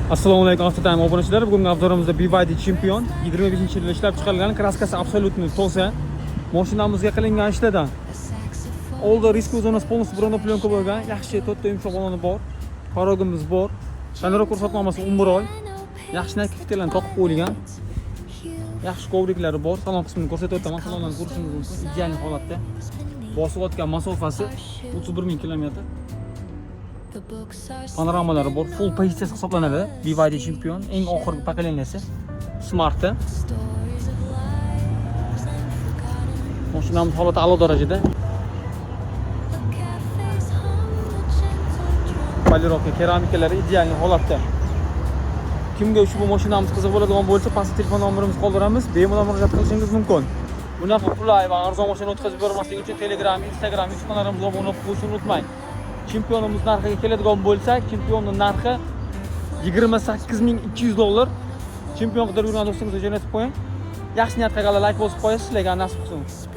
Assalomu alaykum, Avtotime obunachilari. Bugungi обзор imizda BYD Champion, 25 yilda ishlab chiqarilgan, краска si абсолютно toza. Mashinamizga qilingan ishlardan: oldi риск zonasi полностью бронеплёнка bo'lgan, yaxshi to'rtta yumshoq baloni bor, порог imiz bor, tonirovka ruxsatnomasi 11 oy, yaxshi накидка larni toqib qo'yilgan, yaxshi коврик lari bor. Salon qismini ko'rsatib o'taman. Salondan ko'rishingiz mumkin, идеальный holatda. Bosib o'tgan masofasi 31 ming kilometr. Panoramalari bor, full pozitsiyasi hisoblanadi. BYD Champion eng oxirgi поколения si, smarti. Mashinamiz holati a'lo darajada. Полировка, keramikalari идеальный holatda. Kimga ushbu mashinamiz qiziq bo'ladigan bo'lsa, pastda telefon nomerimizni qoldiramiz, bemalol murojaat qilishingiz mumkin. Bunaqa qulay va arzon mashina o'tkazib yubormaslik uchun Telegram, Instagram, YouTube kanalimizga obuna bo'lib qo'yishni unutmang. Chempionimiz narxiga keladigan bo'lsak, chempionni narxi 28 200 dollar. Chempion qidirib yurgan do'stingizga jo'natib qo'ying. Yaxshi niyat qilganlar layk bosib qo'yasiz, sizlarga nasib qilsin.